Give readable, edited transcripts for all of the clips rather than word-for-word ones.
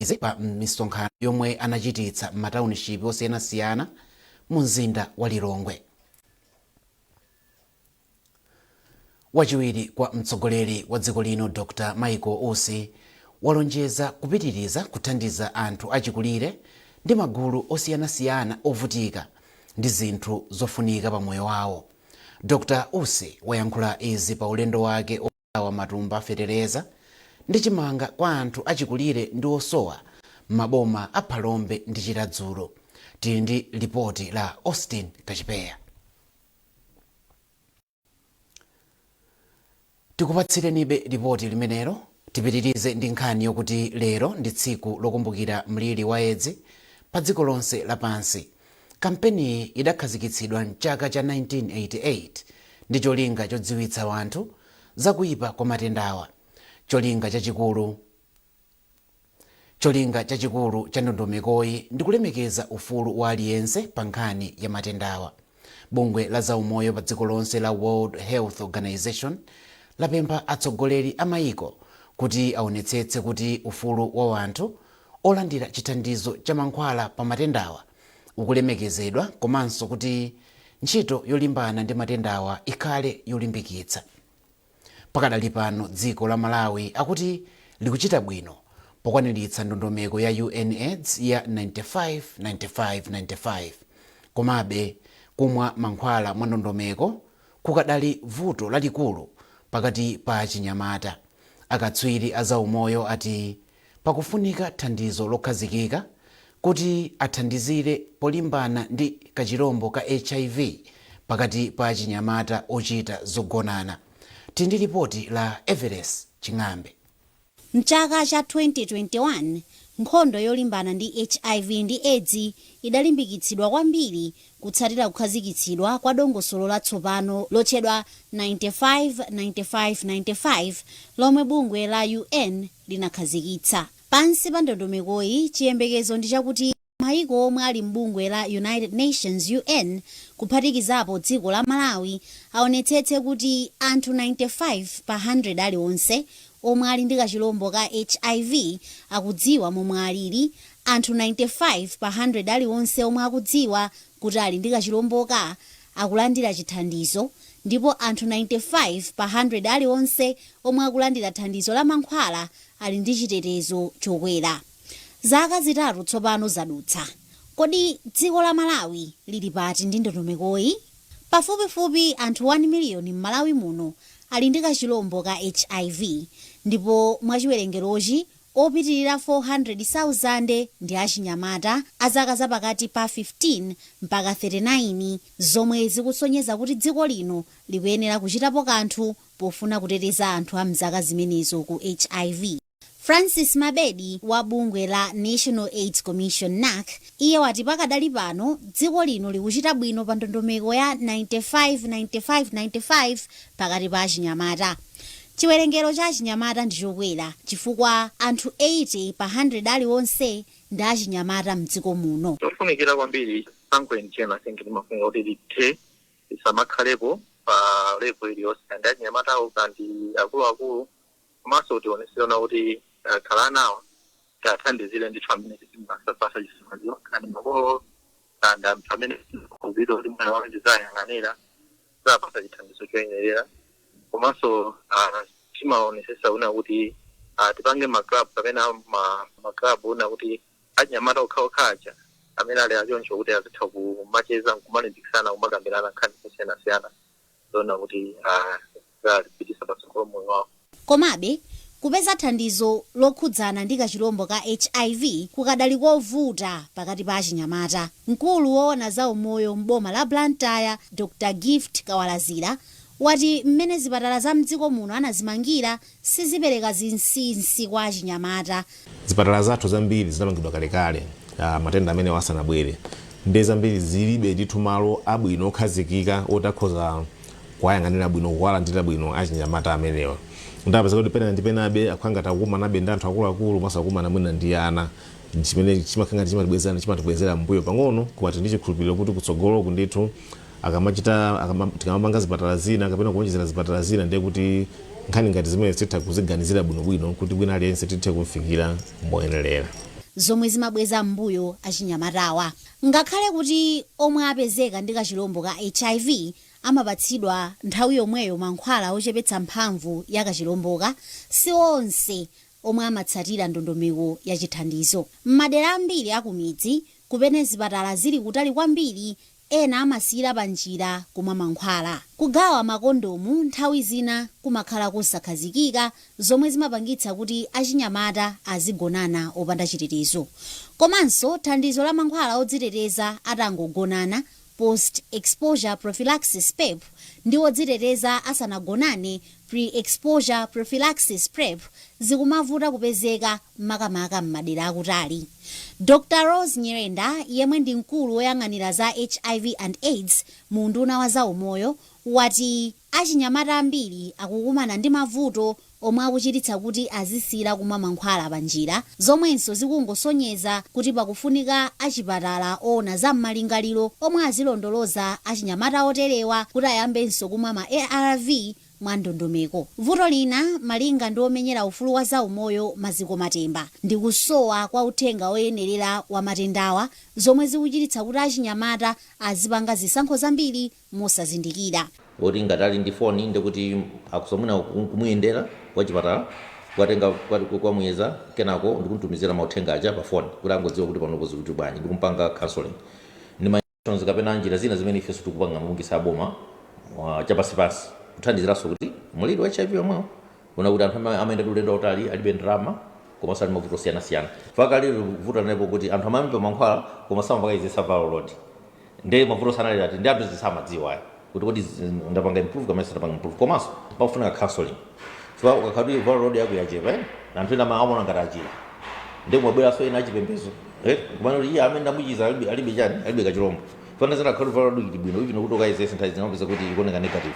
Izi pa misonkhano yomwe anachititsa m'mataunishipi osiyanasiyana mu mzinda wa Lilongwe. Wachiwiri kwa mtsogoleri wa dziko lino Dr Michael Usi walonjeza kupitiriza kuthandiza anthu achikulire ndi magulu osiyanasiyana ovutika ndi zinthu zofunika pa moyo wawo. Dr Usi wayankhula izi pa ulendo wake ogawa matumba a fetereza ndi chimanga kwa anthu achikulire ndi osowa m'maboma a Phalombe ndi Chiradzulu. Tili ndi lipoti la Austin Kachipeya. Tikupatsirenibe lipoti limenelo, tipitirize ndi nkhani yokuti lero ndi tsiku lokumbukira mliri wa Edzi pa dziko lonse lapansi. Kampeniyi idakhazikitsidwa m'chaka cha 1988 ndi cholinga chodziwitsa anthu za kuipa kwa matendawa. Cholinga chachikulu Cholinga chachikulu cha ndondomekoyi ndi kulemekeza ufulu wa aliyense pa nkhani ya matendawa. Bungwe la zaumoyo pa dziko lonse la World Health Organization lapempha atsogoleri a maiko kuti aonetsetse kuti ufulu wa anthu olandira chithandizo cha mankhwala pa matendawa ukulemekezedwa komanso kuti ntchito yolimbana ndi matendawa ikhale yolimbikitsa. Pakadali pano dziko la Malawi akuti likuchita bwino pokwaniritsa ndondomeko ya UNAIDS ya 95 95 95. Komabe kumwa mankhwala mwandondomeko kukadali vuto lalikulu pakati pa achinyamata. Akatswiri a zaumoyo ati pakufunika thandizo lokhazikika kuti athandizire polimbana ndi kachilombo ka hiv pakati pa achinyamata ochita zogonana. Tili ndi lipoti la Everest Ching'ambe. M'chaka cha 2021, nkhondo yolimbana ndi hiv ndi Edzi idalimbikitsidwa kwambiri kutsatira kukhazikitsidwa kwa dongosolo latsopano lotchedwa 95 95 95 lomwe bungwe la UN linakhazikitsa. Pansi pa ndondomekoyi, chiyembekezo ndi chakuti mayiko omwe ali m'bungwe la United Nations, UN, kuphatikizapo dziko la Malawi, aonetsetse kuti anthu 95 pa 100 aliwonse omwe ali ndi kachilombo ka hiv akudziwa momwe alili, anthu 95 pa 100 aliwonse omwe akudziwa kuti ali ndi kachilomboka akulandira chithandizo ndipo anthu 95 pa 100 aliwonse omwe akulandira thandizo la mankhwala ali ndi chitetezo chokwera. Zaka zitatu tsopano zadutsa. Kodi dziko la Malawi lili pati ndi ndondomekoyi? Pafupifupi anthu 1 miliyoni m'Malawi muno ali ndi kachilombo ka hiv ndipo mwachiwerengerochi opitilira 400,000 ndi achinyamata a zaka zapakati pa 15 mpaka 39 zomwe zikusonyeza kuti dziko lino likuyenera kuchitapo kanthu pofuna kuteteza anthu a m'zaka zimenezo ku hiv. Francis Mabedi wa bungwe la National Aids Commission, NAC, iye wati pakadali pano dziko lino likuchita bwino pa ndondomeko ya 95-95-95 pakati pa achinyamata. Chiwerengero cha achinyamata ndi chokwera chifukwa anthu 80 pa 100 aliwonse ndi achinyamata m'dziko muno. Chofunikira kwambiri, tsankho in general, I think limafunika kuti lithe, lisamakhalepo pa level iliyonse, kaya ndi achinyamatawo kaya ndi akuluakulu, komanso tionetsetse kuti khala anawa tiathandizire ndithu amene timapasa chisamaliro, kaya ndi makolo kaya ndi anthu amene timakhulupirira kuti mwana wawo tizayang'anira, tiziwapasa chithandizo choyenerera. Komanso timaonesesa kuna kuti tipange ma club kapena ma club una kuti achinyamata okhaokha aja amene ali achoncho kuti azitha kumacheza, nkumalimbikisana, kumakambirana nkhani zosiyanasiyana zoona kuti zipitisa patsogolo moyo wawo. Komabe, kupeza thandizo lokhudzana ndi kachilombo ka hiv kukadali kovuta pakati pa achinyamata. Mkulu woona za umoyo m'boma la Blantyre, Dr Gift Kawalazira, wati mmene zipatala za mdziko muno anazimangira sizipereka zinsinsi kwa achinyamata. Zipatala zathu zambiri zinamangidwa kalekale matenda amenewa asanabwere, ndiye zambiri zilibe ndithu malo abwino okhazikika oti akhoza kuwayang'anira bwino, kuwalandira bwino achinyamata amenewa. Ndapeza kuti pena ndi penabe akukhala ngati akukumanabe ndi anthu akuluakulu komanso akukumana mwina ndi ana, chimene chimakhala ngati chimatibwezera m'mbuyo pang'ono. Koma tili ndi chikhulupiriro kuti kutsogoloku ndithu akamachita tikamamanga zipatala zina kapena kuonjezera zipatala zina, ndiye kuti nkhani ngati zimene titha kuziganizira bwinobwino kuti wina aliyense tithe kumfikira moyenerera. Zomwe zimabweza m'mbuyo achinyamatawa. Ngakhale kuti omwe apezeka ndi kachilombo ka HIV amapatsidwa nthawi yomweyo mankhwala ochepetsa mphamvu ya kachilomboka, si onse omwe amatsatira ndondomeko ya chithandizo. M'madera ambiri akumidzi, kumene zipatala zili kutali kwambiri, ena amasiyira pa njira kumwa mankhwala. Kugawa makondomu nthawi zina kumakhala kosakhazikika, zomwe zimapangitsa kuti achinyamata azigonana opanda chitetezo. Komanso thandizo la mankhwala odziteteza atangogonana, post exposure prophylaxis, PEP, ndi odziteteza asanagonane, pre-exposure prophylaxis, PrEP, zikumavuta kupezeka, makamaka m'madera akutali. Dr Rose Nyirenda, yemwe ndi mkulu woyang'anira za HIV and AIDS mu unduna wa zaumoyo, wati achinyamata ambiri akukumana ndi mavuto omwe akuchititsa kuti azisiyira kumwa mankhwala pa njira, zomwenso zikungosonyeza kuti pakufunika achipatala oona za m'malingaliro omwe azilondoloza achinyamata oterewa kuti ayambenso kumwa ma ARV mwa ndondomeko. Vuto lina, malinga ndi omenyera ufulu wa zaumoyo Maziko Matemba, ndi kusowa kwa uthenga oyenerera wa matendawa, zomwe zikuchititsa kuti achinyamata azipanga zisankho zambiri mosazindikira. Woti ngati ali ndi foni, ndikuti akusomuna kumuyendera kwa chipatala, kukatenga kwamuyeza, kenako ndikumtumizira mauthenga aja pa foni kuti angodziwa kuti panopo zikuti bwanji, ndikumpanga counseling ndi ma injections kapena njira zina zimene ifenso tikupanga mabungwe aboma chapansipansi kuthandiziranso kuti muliri wa HIV omwewo kuna kuti anthu amayenda ndi ulendo wautali, alibe ndalama, komanso ali mavuto osiyanasiyana. Fakali vuto linepo kuti anthu amayamba mankhwala koma samapakayizesa viral load, ndi mavuto sanali ati ndi anthu zisamadziwa aya kuti kodi ndapanga improve kapena sindapanga improve. Komanso pakufunika counseling chifukwa ukakhala kuti viral load yako yachepa, anthu ena amaona ngati achira, ndi kumabweranso ena achipembedzo, kumana kuti iye amene ndamuchiza alibe chani, alibe kachilombo. Fana zina akhala viral load ili bwino, even kuti ukayezese nthawi zina kuti ikuoneka negative,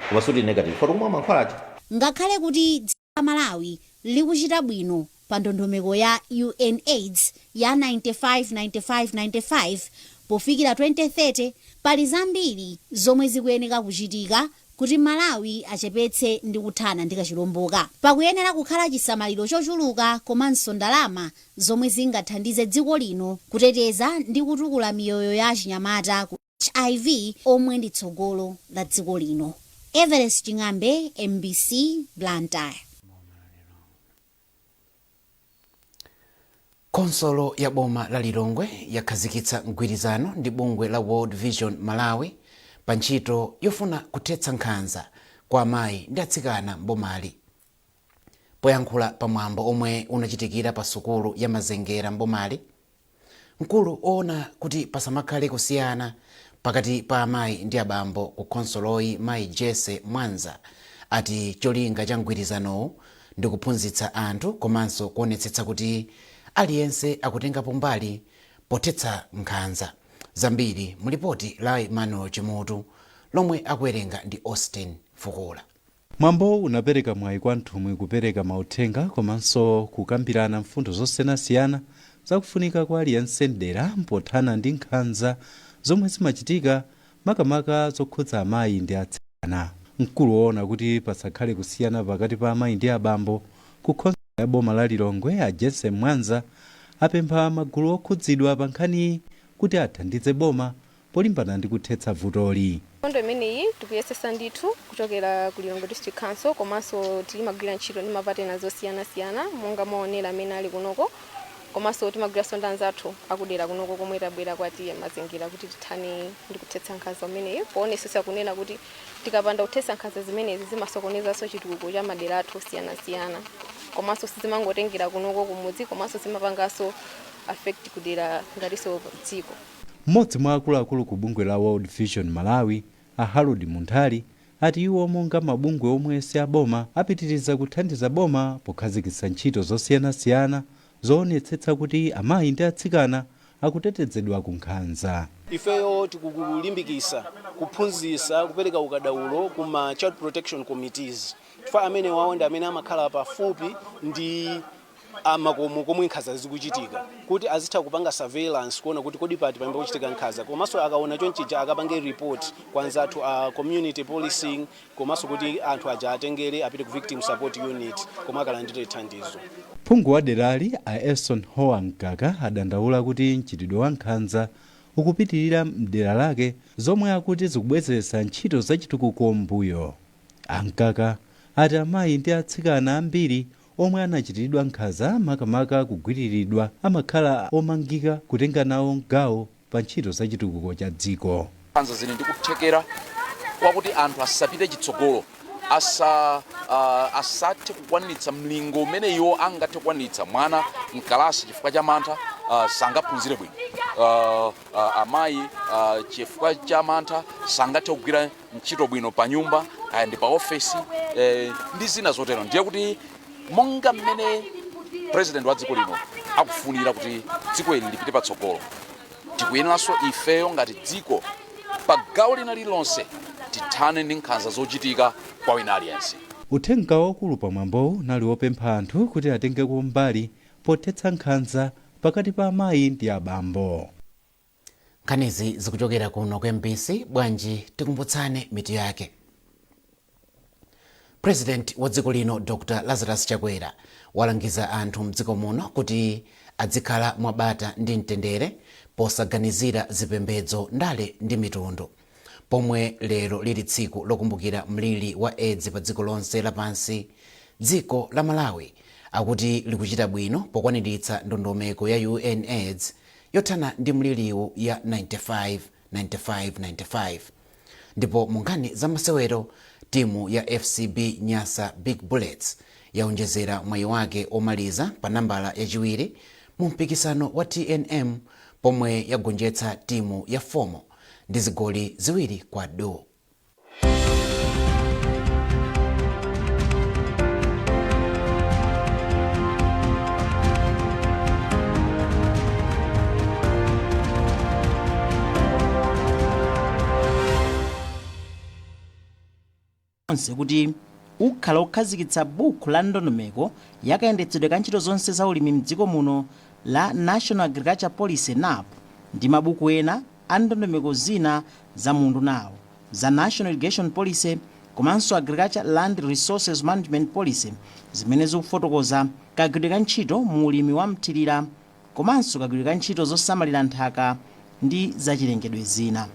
koma suti negative foti kumwa mankhwala aja. Ngakhale kuti dziko la Malawi likuchita bwino pa ndondomeko ya UNAIDS ya 95 95 95 pofikira 2030, pali zambiri zomwe zikuyeneka kuchitika kuti Malawi achepetse ndi kuthana ndi kachilomboka. Pakuyenera kukhala chisamaliro chochuluka komanso ndalama zomwe zingathandize dziko lino kuteteza ndi kutukula miyoyo ya achinyamata ku HIV, omwe ndi tsogolo la dziko lino. Everest Ching'ambe, MBC, Blantyre. Khonsolo ya boma la Lilongwe yakhazikitsa mgwirizano ndi bungwe la World Vision Malawi pa ntchito yofuna kuthetsa nkhanza kwa amayi ndi atsikana m'bomali. Poyankhula pamwambo omwe unachitikira pa sukulu ya Mazengera m'bomali, mkulu oona kuti pasamakhale kusiyana pakati pa amayi ndi abambo ku khonsoloyi, mayi Jesse Mwanza, ati cholinga cha mgwirizanowu ndi kuphunzitsa anthu komanso kuonetsetsa kuti aliyense akutengapo mbali pothetsa nkhanza. Zambiri mu lipoti la Emmanuel Chimutu lomwe akuwerenga ndi Austin Fukula. Mwambo unapereka mwayi kwa nthumwi kupereka mauthenga komanso kukambirana mfundo zosiyanasiyana zakufunika kwa aliyense mdera pothana ndi nkhanza zomwe zimachitika, makamaka zokhudza amayi ndi atsikana. Mkulu woona kuti pasakhale kusiyana pakati pa amayi ndi abambo ku khonsolo ya boma la Lilongwe, a Jensen Mwanza, apempha magulu okhudzidwa pa nkhaniyi kuti athandize boma polimbana ndi kuthetsa vutoli. Nkhondo imeneyi tikuyesesa ndithu kuchokera ku Lilongwe District Council, komanso timagwira ntchito ndi mapartners osiyanasiyana monga maonera amene ali kunoko, komanso timagwiranso ndi anzathu akudera kunoko komwe tabwera kwa T/A Mazengera kuti tithane ndi kuthetsa nkhanza imeneyi, poonetsetsa kunena kuti tikapanda kuthetsa nkhanza zimenezi zimasokonezanso chitukuko cha madera athu osiyanasiyana, komanso sizimangotengera kunoko kumudzi, komanso zimapanganso affect kudera ngatinso dziko. Mmodzi mwa akuluakulu ku bungwe la World Vision Malawi, a Harold Munthali, ati iwo monga mabungwe omwe si aboma apitiriza kuthandiza boma pokhazikitsa ntchito zosiyanasiyana zoonetsetsa kuti amayi ndi atsikana akutetezedwa ku nkhanza. Ifeyo tikulimbikisa kuphunzitsa, kupereka ukadaulo kuma child protection committees, chifukwa amene wawo ndi amene amakhala pafupi ndi amakomo komwe nkhanza zikuchitika, kuti azitha kupanga surveillance kuona kuti kodi pati pamene pakuchitika nkhanza, komanso akaona chonchija akapange report kwa anzathu a community policing, komanso kuti anthu aja atengere apite ku victim support unit komwe akalandire thandizo. Phungu wa derali a Elson Hoa Mkaka adandaula kuti mchitidwe wa nkhanza ukupitirira mdera lake, zomwe akuti zikubwezeretsa ntchito zachitukuko mbuyo. Amkaka ati amayi ndi atsikana ambiri omwe anachitiridwa nkhanza, makamaka kugwiriridwa, amakhala omangika kutenga nawo gawo pa ntchito zachitukuko cha dziko. Nkhanza zili ndi kuthekera kwakuti anthu asapite chitsogolo, asathe kukwaniritsa mlingo umene iwo angathe kukwaniritsa. Mwana mkalasi, chifukwa cha mantha, sangaphunzire bwino. Amayi, chifukwa cha mantha, sangathe kugwira ntchito bwino pa nyumba kaya ndi pa ofesi, ndi zina zotero. Ndiye kuti monga mmene president wa dziko lino akufunira kuti dziko ili lipite patsogolo, tikuyeneranso ifeyo ngati dziko pa gawo lina lililonse tithane ndi nkhanza zochitika kwa wina aliyense. Uthenga waukulu pamwambowu unali wopempha anthu kuti atengeko mbali pothetsa nkhanza pakati pa amayi ndi abambo. Nkhanizi zikuchokera kuno ku MBC. Bwanji tikumbutsane mitu yake. President wa dziko lino Dr Lazarus Chakwera walangiza anthu mdziko muno kuti adzikhala mwabata ndi mtendere posaganizira zipembedzo, ndale ndi mitundu. Pomwe lero lili tsiku lokumbukira mliri wa AIDS pa dziko lonse lapansi, dziko la Malawi akuti likuchita bwino pokwaniritsa ndondomeko ya UNAIDS yothana ndi mliriwu ya 95 95 95. Ndipo mu nkhani za masewero, timu ya FCB Nyasa Big Bullets yaonjezera mwayi wake omaliza pa nambala yachiwiri mu mpikisano wa TNM pomwe yagonjetsa timu ya FOMO ndi zigoli 2-0. Onse kuti ukhala okhazikitsa buku la ndondomeko yakayendetsedwe ka ntchito zonse za ulimi mdziko muno la National Agriculture Policy, NAP, ndi mabuku ena a ndondomeko zina za mundu nawo za National Irrigation Policy komanso Agriculture Land Resources Management Policy, zimene zikufotokoza kagwiridwe ka ntchito mu ulimi wa mthirira komanso kagwiridwe ka ntchito zosamalira nthaka ndi zachilengedwe zina.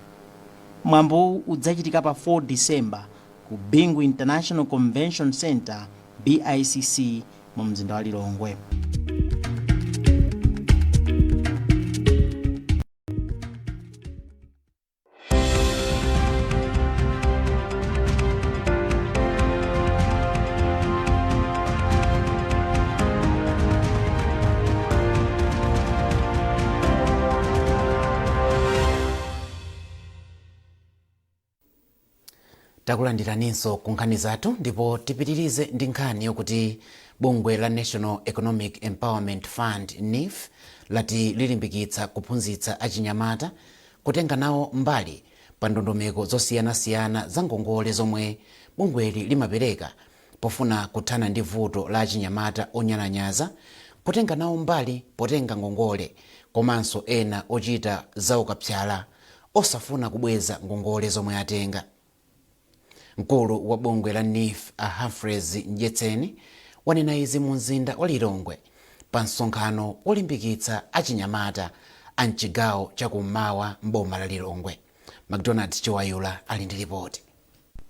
Mwambowu udzachitika pa 4 Disemba ku Bingu International Convention Center, BICC, mu mzinda wa Lilongwe. Takulandiraninso ku nkhani zathu, ndipo tipitirize ndi nkhani yokuti bungwe la National Economic Empowerment Fund, NEEF, lati lilimbikitsa kuphunzitsa achinyamata kutenga nawo mbali pa ndondomeko zosiyanasiyana za ngongole zomwe bungweli limapereka pofuna kuthana ndi vuto la achinyamata onyalanyaza kutenga nawo mbali potenga ngongole komanso ena ochita zaukapsala osafuna kubweza ngongole zomwe atenga. Mkulu wa bungwe la NEEF a Humphreys Mdyetseni wanena izi mu mzinda wa Lilongwe pa msonkhano wolimbikitsa achinyamata a mchigawo chakummawa mboma la Lilongwe. McDonald Chiwayula ali ndi ripoti.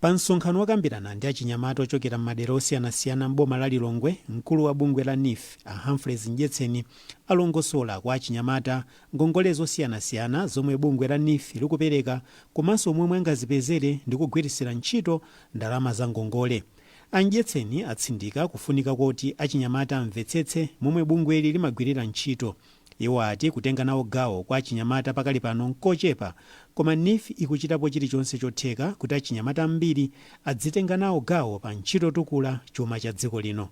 Pa msonkhano wokambirana ndi achinyamata ochokera m'madera osiyanasiyana m'boma la Lilongwe, mkulu wa bungwe la NEEF a Humphreys Mdyetseni alongosola kwa achinyamata ngongole zosiyanasiyana zomwe bungwe la NEEF likupereka komanso momwe angazipezere ndi kugwiritsira ntchito ndalama za ngongole. A Mdyetseni atsindika kufunika koti achinyamata amvetsetse momwe bungweli limagwirira ntchito. Iwo ati kutenga nawo gawo kwa achinyamata pakali pano nkochepa, koma NEEF ikuchitapo chilichonse chotheka kuti achinyamata ambiri adzitenga nawo gawo pa ntchito yotukula chuma cha dziko lino.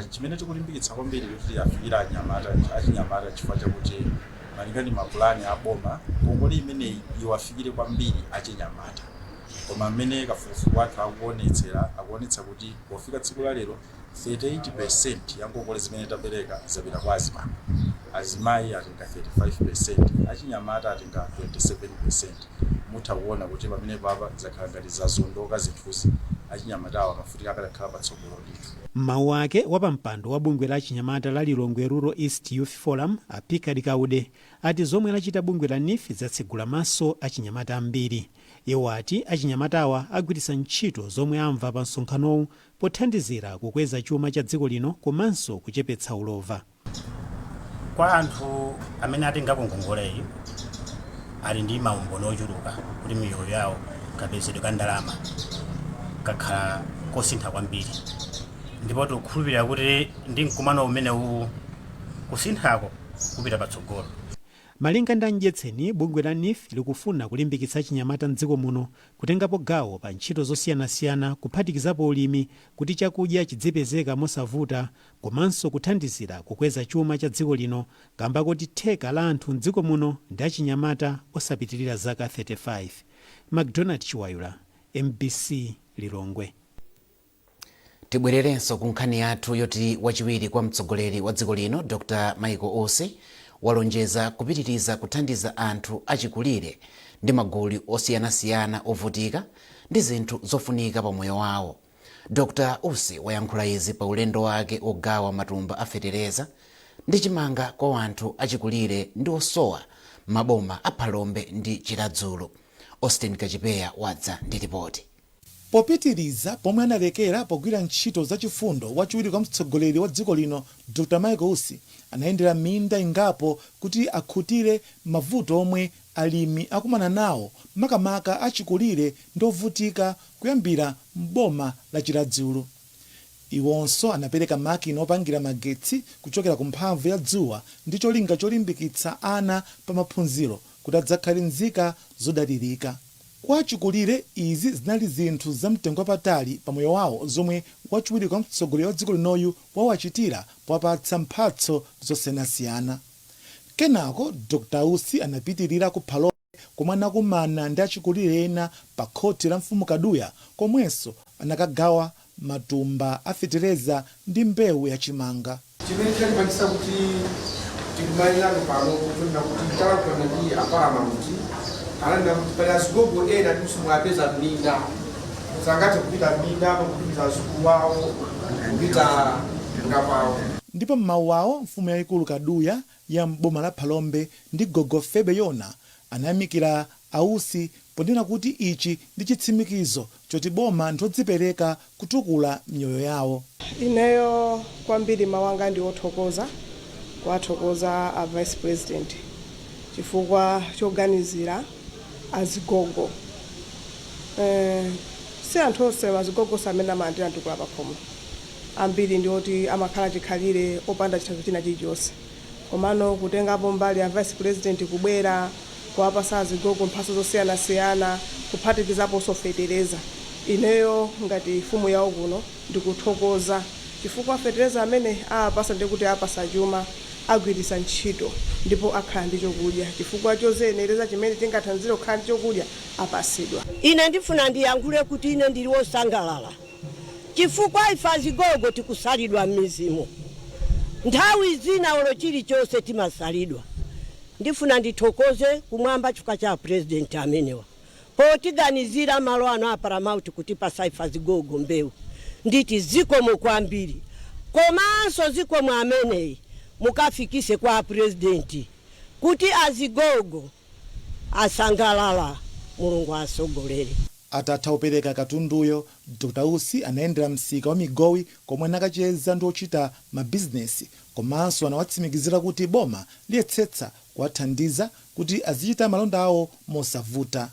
Chimene tikulimbikitsa kwambiri kuti tiafikire anyamata, achinyamata, chifukwa chakuti malinga ndi mapulani a boma, ngongole imeneyi iwafikire kwambiri achinyamata. Koma mmene kafukufuku wathu akuonetsera, akuonetsa kuti pofika tsiku la lero 38% ya ngongole zimene tapereka zapita kwa azibambo, azimayi atenga 35%, achinyamata atenga 27%. Mutha kuona kuti pamene papa zakhala ngati zazondoka zinthuzi. Achinyamatawa amafunika akadakhala patsogolo ndithu. M'mawu ake, wapampando wa bungwe la achinyamata la Lilongwe Rural East Youth Forum, a Picard Kaude, ati zomwe lachita bungwe la NEEF zatsegula maso achinyamata ambiri. Iwo ati achinyamatawa agwiritsa ntchito zomwe amva pa msonkhanowu pothandizira kukweza chuma cha dziko lino komanso kuchepetsa ulova. Kwa anthu amene atengako ngongoleyi, ali ndi maumboni ochuluka kuti miyoyo yawo, kapezedwe ka ndalama kakhala kosintha kwambiri, ndipo tikukhulupirira kuti ndi mkumano umenewu kusinthako kupita patsogolo. Malinga ndi Amdyetseni, bungwe la NEEF likufuna kulimbikitsa achinyamata mdziko muno kutengapo gawo pa ntchito zosiyanasiyana, kuphatikizapo ulimi, kuti chakudya chidzipezeka mosavuta komanso kuthandizira kukweza chuma cha dziko lino, kamba kuti theka la anthu mdziko muno ndi achinyamata osapitirira zaka 35. McDonald Chiwayula, MBC, Lilongwe. Tibwererenso ku nkhani yathu yoti wachiwiri kwa mtsogoleri wa dziko lino, Dr Michael Usi, walonjeza kupitiriza kuthandiza anthu achikulire ndi magulu osiyanasiyana ovutika ndi zinthu zofunika pa moyo wawo. Dr Usi wayankhula izi pa ulendo wake ogawa matumba a fetereza ndi chimanga kwa anthu achikulire ndi osowa maboma a Phalombe ndi Chiradzulu. Austin Kachipeya wadza ndi ripoti. Popitiriza pomwe analekera pogwira ntchito zachifundo, wachiwiri kwa mtsogoleri wa dziko lino, Dr Michael Usi, anayendera minda ingapo kuti akhutire mavuto omwe alimi akumana nawo, makamaka achikulire ndi ovutika, kuyambira mboma la Chiradzulu. Iwonso anapereka makina opangira magetsi kuchokera ku mphamvu ya dzuwa ndi cholinga cholimbikitsa ana pa maphunziro kuti adzakhale nzika zodalirika. Kwa achikulire, izi zinali zinthu zamtengo wapatali pa moyo wawo zomwe wachiwiri kwa mtsogoleri wa dziko linoyu wawachitira powapatsa mphatso zosiyanasiyana. Kenako Dr Usi anapitirira ku Phalombe komwe anakumana ndi achikulire ena pa khoti la Mfumu Kaduya, komwenso anakagawa matumba a fetereza ndi mbewu yachimanga. Chimene chatipangisa kuti tikumane nanu pano, kutonena kuti talankhulana ndi a Paramount, ananena kuti pali azigogo ena tinso mwapeza m'minda, sangathe kupita m'minda, pakutumiza azukulu wawo kupita munda kwawo. Ndipo m'mawu awo, mfumu yayikulu Kaduya ya mboma la Phalombe ndi Gogo Febe Yona anayamikira Ausi ponena kuti ichi ndi chitsimikizo choti boma ndiodzipereka kutukula miyoyo yawo. Ineyo kwambiri mawanga ndi othokoza, kuwathokoza a Vice President chifukwa choganizira azigogo. Si anthu onse azigogo amene amalandira mtukula pakhomo. Ambiri ndi oti amakhala chikhalire opanda chithandizo china chilichonse, komano kutengapo mbali a Vice President kubwera kuwapasa azigogo mphatso zosiyanasiyana, kuphatikizaponso fetereza, ineyo ngati mfumu yawo kuno ndikuthokoza, chifukwa fetereza amene awapasa ndikuti apasa chuma, agwiritsa ntchito ndipo akhala ndi chokudya, chifukwa chozenereza chimene tingathandizire kukhala ndi chokudya apasidwa. Ine ndifuna ndiyankhule kuti ine ndili wosangalala chifukwa ife azigogo tikusalidwa m'midzimu, nthawi zina olo chilichonse timasalidwa. Ndifuna ndithokoze kumwamba chifukwa cha President amenewa potiganizira malo ano a Paramount kutipasa ife azigogo mbewu. Nditi zikomo kwambiri, komanso zikomo ameneyi mukafikise kwa President kuti azigogo asangalala. Mulungu asogolere. Atatha kupereka katunduyo, Dr Usi anayendera msika wa Migowi komwe anakacheza ndi ochita mabizinesi, komanso anawatsimikizira kuti boma liyetsetsa kuwathandiza kuti azichita malonda awo mosavuta.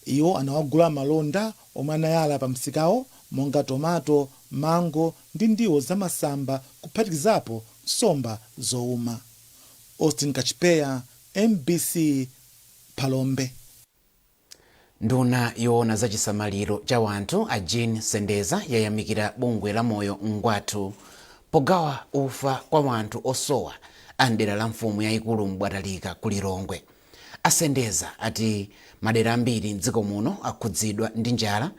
Iwo anawagula malonda omwe anayala pa msikawo monga tomato, mango ndi ndiwo zamasamba, kuphatikizapo nsomba zowuma. Austin Kachipeya, MBC, Phalombe. Nduna yoona za chisamaliro cha wanthu, a Jean Sendeza, yayamikira bungwe la Moyo Ngwathu pogawa ufa kwa wanthu osowa a mdera la mfumu yayikulu Mbwatalika ku Lilongwe. Asendeza ati madera ambiri mdziko muno akhudzidwa ndi njala,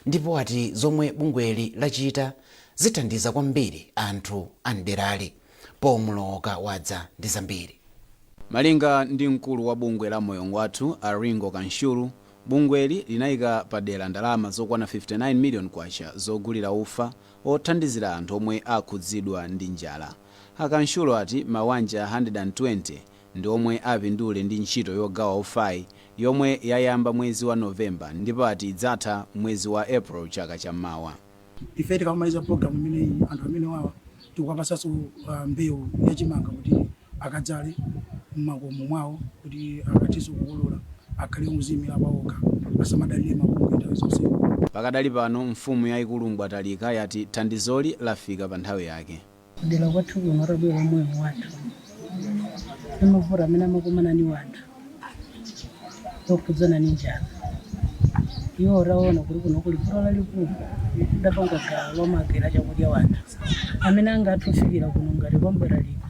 ndipo ati zomwe bungweli lachita zithandiza kwambiri anthu a mderali. Pomulooka wadza ndi zambiri. Malinga ndi mkulu wa bungwe la Moyo Ngwathu, a Ringo Kanshulu, Bungweli linayika padera ndalama zokwana 59 million kwacha zogulira ufa othandizira anthu omwe akhudzidwa ndi njala. A Kanshulo ati mawanja 120 ndi omwe apindule ndi ntchito yogawa ufayi yomwe yayamba mwezi wa Novemba ndipo ati idzatha mwezi wa April chaka chammawa. Ife tikamaliza program imeneyi, anthu amene wawa tikuwapasanso mbewu yachimanga kuti akadzale mmakomo mwawo kuti akathenso kukolola, akhale muziyimira pawokha, asamadalire mabungwe nthawi zonse. Pakadali pano, mfumu yayikulu Mbwatalika yati thandizoli lafika pa nthawi yake. Kudera kwathu kuno atabwera Moyo Wathu ndi mavuto amene amakumana ni wanthu okhudzana ni njala, iwo ataona kuti kuno kuli vuto lalikulu, adapanga gawo lomagera chakudya wanthu amene angathe kufikira kuno ngati kwa Mbwatalika,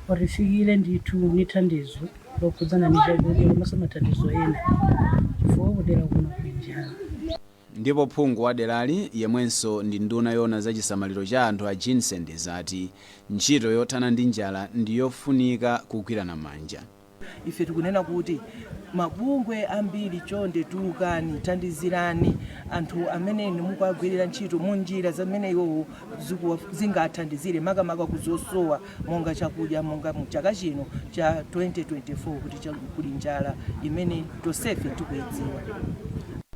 watifikire ndithu ni thandizo lokhudzana ni chakudya komanso mathandizo ena, chifukwa kudera kuno kuli njala. Ndipo phungu wa derali yemwenso ndi nduna yona za chisamaliro cha anthu a Jean Sendeza ati ntchito yothana ndi njala ndi yofunika kugwirana manja. Ife tikunena kuti mabungwe ambiri, chonde tulukani, thandizirani anthu amene mukuagwirira ntchito mu njira zamene iwowo zingathandizire, makamaka kuzosowa monga chakudya, monga mu chaka chino cha 2024 kuti kuli njala imene tonsefe tikuyidziwa.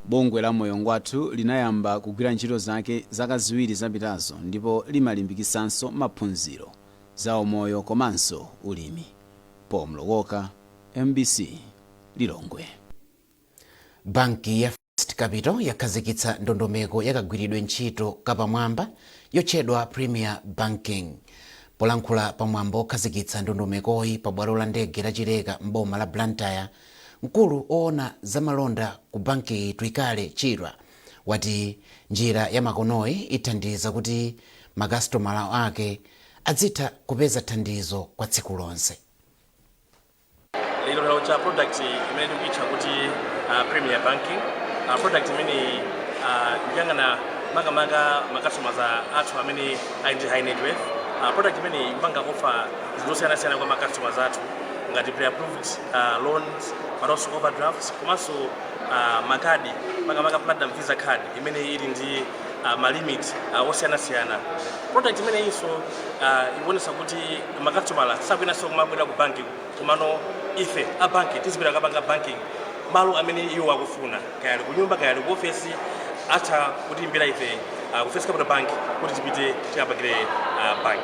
Bungwe la Moyo Ngwathu linayamba kugwira ntchito zake zaka 2 zapitazo ndipo limalimbikisanso maphunziro, zaumoyo komanso ulimi. Paul Mlowoka, MBC, Lilongwe. Banki ya First Capital yakhazikitsa ndondomeko yakagwiridwe ntchito kapamwamba yotchedwa Premier Banking. Polankhula pamwambo okhazikitsa ndondomekoyi pa bwalo la ndege la Chileka m'boma la Blantyre, mkulu oona zamalonda ku bankiyi Twikale Chirwa wati njira ya makonoyi ithandiza kuti makasitomala ake adzitha kupeza thandizo kwa tsiku lonse. Lero talauncha product imene tikuitcha kuti Premier Banking. Product imene ikuyang'ana makamaka macustomers athu amene ali ndi high net worth. Product imene ikupanga offer zinthu zosiyanasiyana kwa macustomers athu ngati pre-approved loans, but also overdrafts, komanso makadi, makamaka Platinum Visa card imene ili ndi malimit osiyanasiyana. Product imeneyinso ikuonetsa kuti makastomala sakuyenanso kumabwera ku banki, komano ife a banki tizipita kapanga banking malo amene iwo akufuna, kaya ali kunyumba, kaya ali ku ofesi, atha kutiimbira ife ku First Capital Bank kuti tipite tikapangire bank.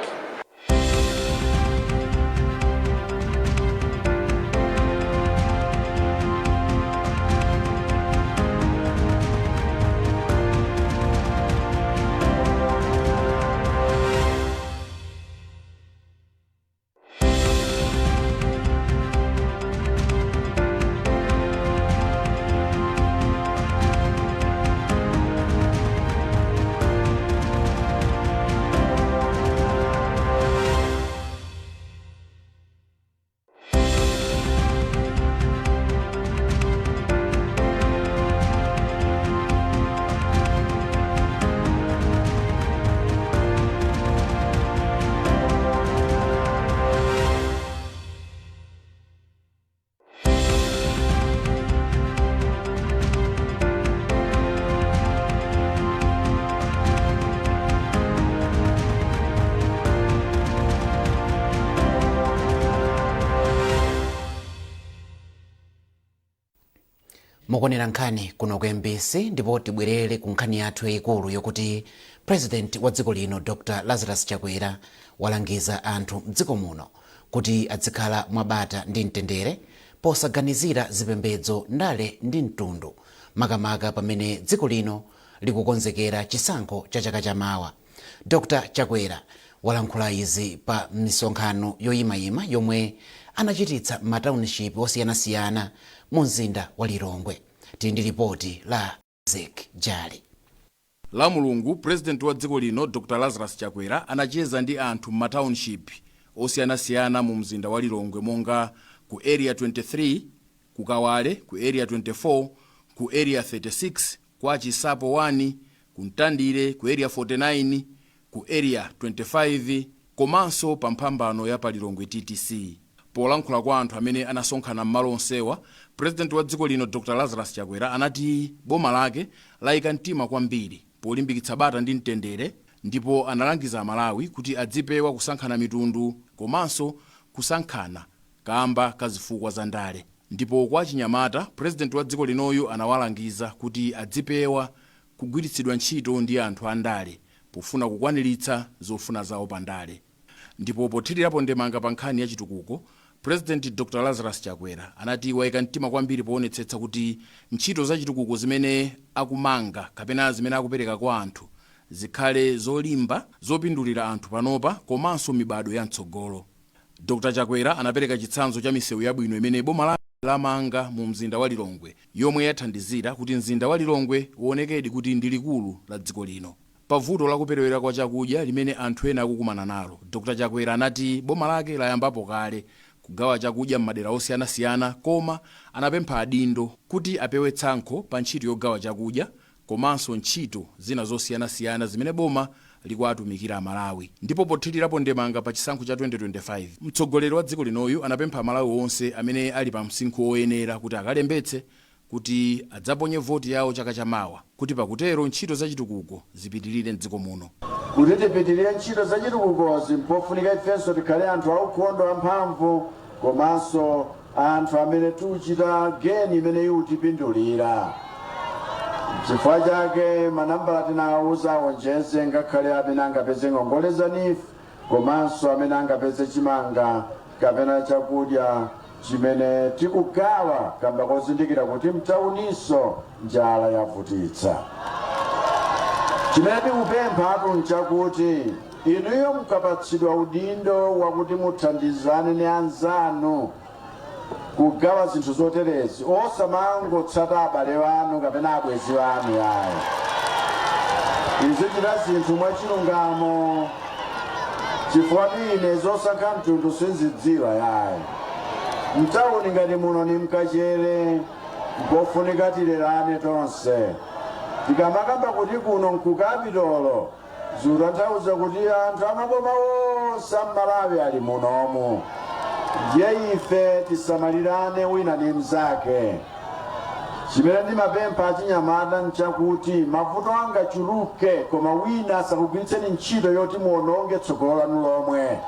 Mukuonera nkhani kuno ku MBC, ndipo tibwerere ku nkhani yathu yayikulu yokuti President wa dziko lino Dr Lazarus Chakwera walangiza anthu mdziko muno kuti adzikhala mwabata ndi mtendere posaganizira zipembedzo, ndale ndi mtundu, makamaka pamene dziko lino likukonzekera chisankho cha chaka chamawa. Dr Chakwera walankhula izi pa misonkhano yoyimayima yomwe anachititsa m'matauniship osiyanasiyana mu mzinda wa Lilongwe. Tili ndi ripoti la Isaac Jali. La Mulungu, President wa dziko lino Dr Lazarus Chakwera anacheza ndi anthu m'matauniship osiyanasiyana mu mzinda wa Lilongwe, monga ku Area 23, ku Kawale, ku Area 24, ku Area 36, kwa Chisapo 1, ku Mtandire, ku Area 49, ku Area 25 komanso pa mphambano ya pa Lilongwe TTC. Polankhula kwa anthu amene anasonkhana m'malo onsewa, Purezidenti wa dziko lino Dr Lazarus Chakwera anati boma lake layika mtima kwambiri polimbikitsa bata ndi mtendere, ndipo analangiza Amalawi kuti adzipewa kusankhana mitundu komanso kusankhana kamba ka zifukwa za ndale. Ndipo kwa achinyamata, Purezidenti wa dziko linoyu anawalangiza kuti adzipewa kugwiritsidwa ntchito ndi anthu andale pofuna kukwaniritsa zofuna zawo pandale. Ndipo pothirirapo ndemanga pa nkhani ya chitukuko, Purezidenti Dr Lazarus Chakwera anati wayika mtima kwambiri poonetsetsa kuti ntchito za chitukuko zimene akumanga kapena zimene akupereka kwa anthu zikhale zolimba, zopindulira anthu panopa komanso mibado ya mtsogolo. Dr Chakwera anapereka chitsanzo cha misewu yabwino imene boma lake lamanga mu mzinda wa Lilongwe, yomwe yathandizira kuti mzinda wa Lilongwe uonekedi kuti ndi likulu la dziko lino. Pa vuto la kuperewera kwa chakudya limene anthu ena akukumana nalo, Dr Chakwera anati boma lake layambapo kale kugawa chakudya m'madera osiyanasiyana, koma anapempha adindo kuti apewe tsankho pa ntchito yogawa chakudya komanso ntchito zina zosiyanasiyana zimene boma likuwatumikira Amalawi. Ndipo pothirirapo ndemanga pa chisankho cha 2025, mtsogoleri wa dziko linoyu anapempha Amalawi onse amene ali pa msinkhu woyenera kuti akalembetse kuti adzaponye voti yawo chaka chamawa, kuti pakutero ntchito zachitukuko zipitirire mdziko muno. Kuti tipitirire ntchito zachitukukozi, mpofunika ifenso tikhale anthu aukhondo, amphamvu komanso anthu amene tikuchita geni imene ikutipindulira. Chifukwa chake manambala tinawauza awonjeze, ngakhale amene angapeze ngongole za NEEF komanso amene angapeze chimanga kapena chakudya chimene tikugawa, kamba kozindikira kuti mtawuniso njala yavutitsa. Chimene tikupemphatu nchakuti inuyo mukapatsidwa udindo wakuti muthandizane ndi anzanu kugawa zinthu zoterezi, osamangotsata abale anu kapena abwenzi anu yayi. Tizichita zinthu mwachilungamo, chifukwa ine zosankha mtundu sinzidziwa yayi. Mtawuni ngati muno ni mkachere, mpofunika tilerane tonse. Tikamakamba kuti kuno nku capital, zikutanthauza kuti anthu amaboma onse am'Malawi ali munomu. Ndiye ife tisamalirane wina ndi mnzake. Chimene ndimapempha achinyamata nchakuti mavuto angachuluke, koma wina asakugwiritseni ntchito yoti muononge tsogolo lanu lomwe.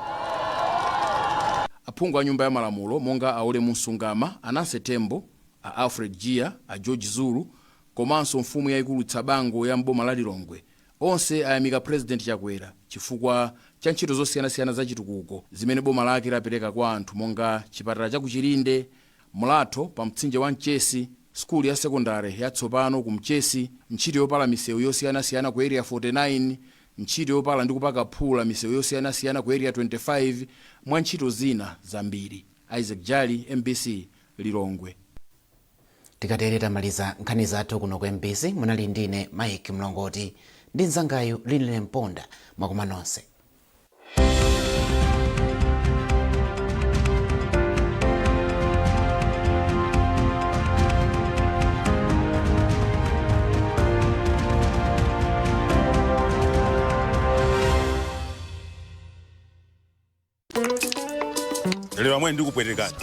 Aphungu a Nyumba ya Malamulo monga a Ulemu Msungama, a Nancy Tembo, a Alfred Jiya, a George Zulu komanso mfumu yaikulu Tsabango ya m'boma la Lilongwe onse ayamika President Chakwera chifukwa cha ntchito zosiyanasiyana za chitukuko zimene boma lake lapereka kwa anthu monga chipatala cha ku Chilinde, mlatho pa mtsinje wa Mchesi, sukulu ya sekondale yatsopano ku Mchesi, ntchito yopala misewu yosiyanasiyana ku Area 49, ntchito yopala ndi kupaka phula misewu yosiyanasiyana ku Area 25, mwa ntchito zina zambiri. Isaac Jali, MBC, Lilongwe. Tikatere tamaliza nkhani zathu kuno ku MBC. Munali ndine Mike Mlongoti ndi mzangayu Linle Mponda. Mwakoma nonse. Lero amwe ndikupwetekani.